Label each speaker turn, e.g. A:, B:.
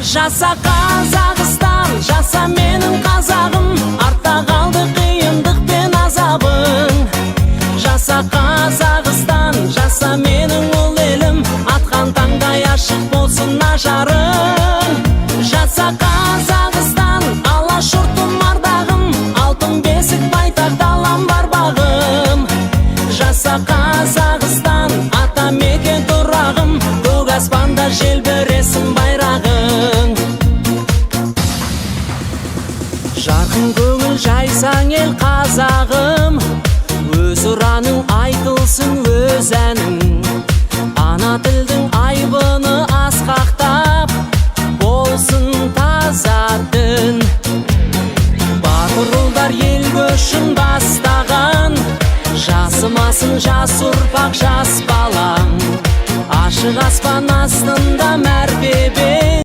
A: Жаса Қазақстан, жаса менің қазағым, артта қалды қиындық пен азабың. Жаса Қазақстан, жаса менің ұлы елім, атқан таңдай ашық болсын ажарың. Жаса Қазақстан, алаш жұртым, ардағым, алтын бесік, байтақ далам бар бағым. Жаса Қазақстан, ата мекен тұрағым, көк аспанда желбіресін байрағың. Жарқын көңіл, жайсаң ел қазағым, өз ұраның айтылсын, өз әнің. Ана тілдің айбыны асқақтап, болсын таза дін. Батыр ұлдар ел көшін бастаған, жасымасын жас ұрпақ, жас балаң. Ашық аспан астында.